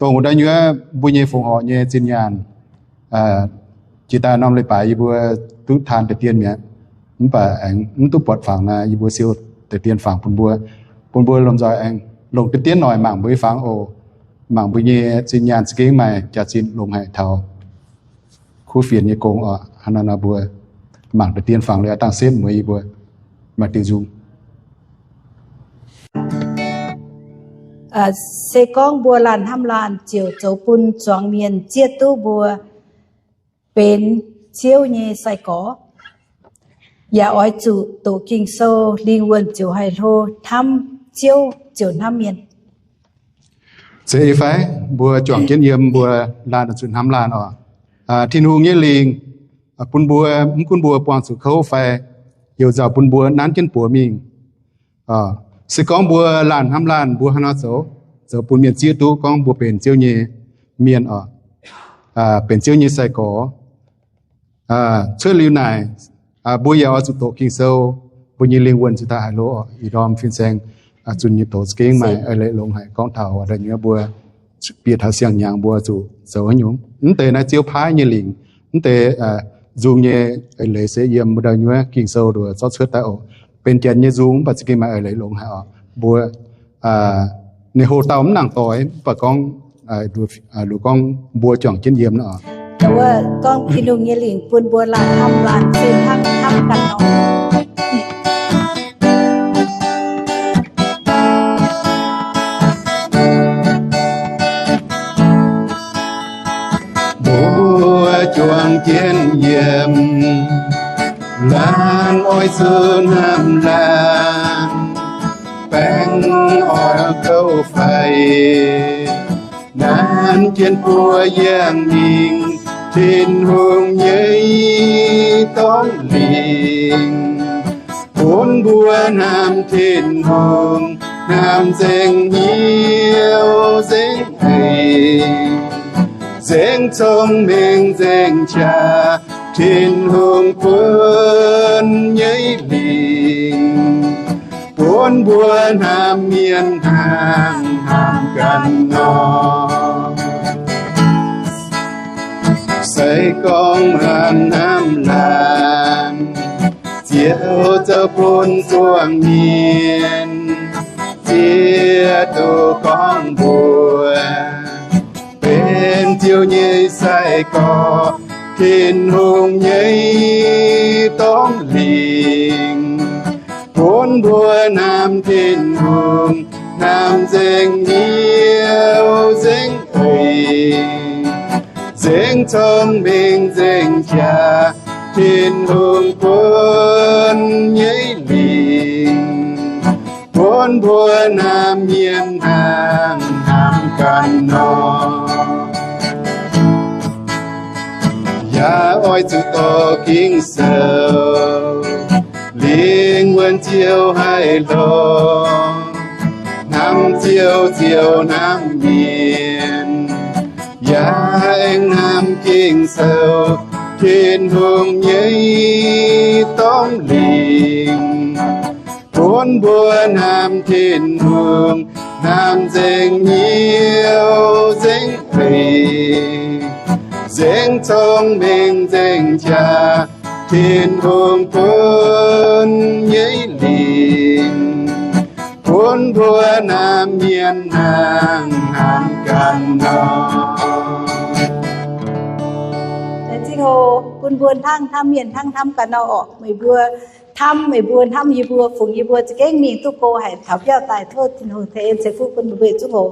Dongh wuov deix nyuoqv mbuo nyei fongc horc nyei zinh nyaanh, jiex daaih norm leiz-baaix yie mbuo duqv taan deix dien mi'aqv. Mv baac aengx mv duqv buatc fangx naaic, yie mbuo siou deix dien fangx bun mbuo, bun mbuo lomh nzoih aengx longc deix dien noic mangc mbuo nyei fangx oc. Mangc mbuo nyei zinh nyaanh za'gengh maaih jaax-zinh longx haic taux kuv fienx nyei gong oc. Hnangv naaiv nor mbuo mangc deix dien fangx liuz dangh setv mueiz yie mbuo maaih diuh nzung. Se gorngv mbuo laanh hnamv laanh ziouc zoux bun zuangx mienh zieqv duqv mbuo benx Ziouv nyei sai-gorx. Yaac oix zuqc doqc Ging-Sou, lingh wuonh ziouc haih hlo, hnamv Ziouv ziouc hnamv mienh. Zeiz fai? Mbuo juangc jienv yiem mbuo laanh zuqc hnamv laanh oc. Tin-Hungh nyei lingc bun mbuo, mv gunv mbuo buangh zuqc kouv fai heuc nzauh bun mbuo nanv jienv buoz mingh. Se gorngv mbuo laanh hnamv laanh, mbuo hnangv nor zoux, zoux bun mienh zieqv duqv gorngv mbuo benx Ziouv nyei mienh oc, benx Ziouv nyei sai-gorx. Cuotv liuz naaic, mbuo yaac oix zuqc doqc Ging-Sou, mbuo nyei lingh wuonh ziouc daaih haih hlo oc. Ih ndorm fin-saeng zunh nyei doz za'gengh maaih eix leiz longx haic gorngv taux wuov deix nyuoqv mbuo bieqc taux siang-hnyangx mbuo zuqc zoux haaix nyungc. Mv deix naaiv Ziouv paaiv nyei lingc, mv deix nzung nyei eix leiz se yiem wuov deix nyuoqv Ging-Sou nduov zorqv cuotv daaih oc. Benx janx nyei nzung mv baac za'gengh maaih eix leiz longx haic oc. Mbuo ninh hoc dauh mv nangc doix, mv baac gorngv, lu gorngv mbuo juangc jienv yiem nor. Wuov gorngv Tin-Hungh nyei lingc bun mbuo laanh hnamv laanh se hnangv hnamv ganh nor. Mbuo juangc jienv yiem, laanh oix zuqc hnamv laanh, baengh orn kouv fai, nanv jienv buoz yangh mingh, Tin-Hungh nyei dorngx lingc, bun mbuo hnamv Tin-Hungh, hnamv nzengc hnyouv nzengc eix, nzengc cong-mengh nzengc qaqv, Tin-Hungh bun nyei lingc, bun mbuo hnamv mienh hnangv hnamv ganh nor. Se gorngv laanh hnamv laanh, ziouc zoux bun zuangx mienh zieqv duqv gorngv mbuo benx Ziouv nyei sai-gorx, Tin-Hungh nyei dorngx lingc, bun mbuo hnamv Tin-Hungh, hnamv nzengc hnyouv nzengc eix, nzengc cong-mengh nzengc qaqv, Tin-Hungh bun nyei lingc, bun mbuo hnamv mienh hnangv hnamv ganh nor. Yaac oix zuqc doqc Ging-Sou, lingh wuonh ziouc haih longx, hnamv Ziouv ziouc hnamv mienh. Yaac aengx hnamv Ging-Sou, Tin-Hungh nyei dorngx lingc, bun mbuo hnamv Tin-Hungh, hnamv nzengc hnyouv nzengc eix, nzengc cong-mengh nzengc qaqv, Tin-Hungh bun nyei lingc, bun mbuo hnamv mienh hnangv hnamv ganh nor. Zingh hoc bun mbuo hnangv hnamv mienh hnangv hnamv ganh nor orqc. Meih mbuo hnamv, meih mbuo hnamv yie mbuo, fungx yie mbuo za'gengh mingh duqv go haic taux biauv daaih. Tov Tin-Hungh tengx ceix fuqv bun meih mbuo yietc zungv oc.